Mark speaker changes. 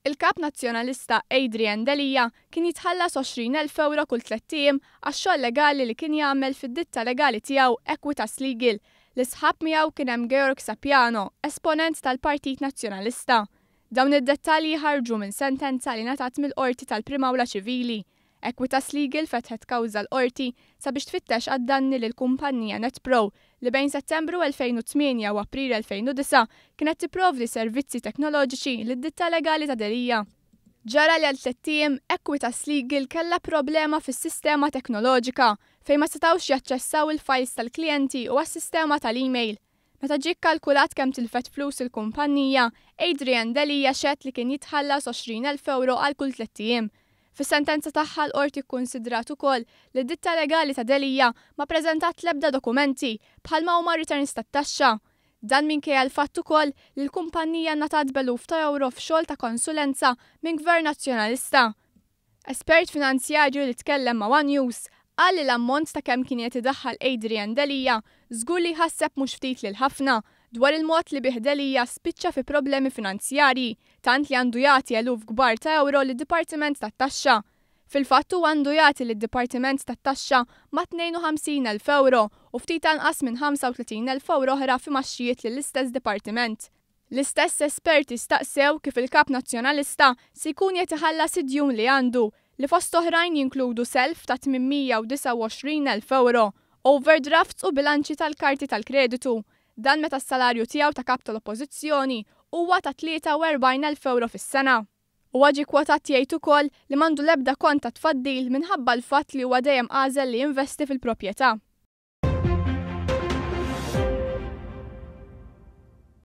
Speaker 1: Il-Kap Nazzjonalista Adrian Delia kien jitħallas 20,000 ewro kull tlett ijiem għax-xogħol legali li kien jagħmel fid-ditta legali tiegħu Equitas Legal, li sħab miegħu kien hemm Georg Sapiano, esponent tal-Partit Nazzjonalista. Dawn id-dettalji ħarġu minn sentenza li ngħatat mill-Qorti tal-Prim'Awla Ċivili. Equitas Legal fetħet kawża l-Qorti sabiex tfittex għad-danni lill-kumpanija NetPro li bejn Settembru 2008 u April 2009 kienet tipprovdi servizzi teknoloġiċi lid-ditta legali ta' Delia. Ġara li għal tlett ijiem Equitas Legal kellha problema fis-sistema teknoloġika fejn ma setgħux jaċċessaw il-files tal-klijenti u għas-sistema tal-email. Meta ġie kkalkulat kemm tilfet flus il-kumpanija, Adrian Delia xehed li kien jitħallas 20,000 ewro għal kull tlett ijiem. Fis-sentenza tagħha l-Qorti kkunsidrat ukoll li d-ditta legali ta' Delia ma ppreżentat l-ebda dokumenti, bħalma huma returns tat-taxxa. Dan minkejja l-fatt ukoll li l-kumpanija ngħatat b'eluf ta' ewro f'xogħol ta' konsulenza minn Gvern Nazzjonalista. Espert finanzjarju li tkellem ma' one News qal li l-ammont ta' kemm kien qed idaħħal Adrian Delia żgur li jħasseb mhux ftit lil ħafna dwar il-mod li bih Delia spiċċa fi problemi finanzjarji tant li għandu jagħti eluf kbar ta' ewro lid-Dipartiment tat-Taxxa. Fil-fatt huwa għandu jagħti lid-Dipartiment tat-Taxxa ma' 52,000 ewro u ftit anqas minn 35,000 ewro oħra f'imgħaxxijiet lill-istess dipartiment. L-istess esperti staqsew kif il-Kap Nazzjonalista se jkun qed iħallas id-djun li għandu, li fost oħrajn jinkludu self ta' 829,000 ewro, overdrafts u bilanċi tal-karti tal-kreditu. Dan meta s-salarju tiegħu ta' Kap tal-Oppożizzjoni huwa ta' 43,000 ewro fis-sena. Huwa ġie kkwotat jgħid ukoll li m'għandu l-ebda kont ta' tfaddil minħabba l-fatt li huwa dejjem għażel li jinvesti fil-proprjetà.